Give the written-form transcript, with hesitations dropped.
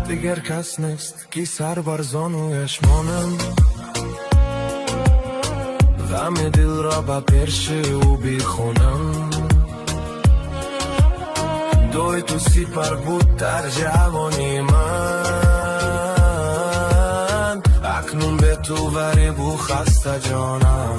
Дигар кас нест, ки сар бар зонуяш монам. Ғами дилро ба пеши ӯ бихонам. Дӯи ту сипар буд дар ҷавонии ман. Акнун бе ту ғарибу хастаҷонам.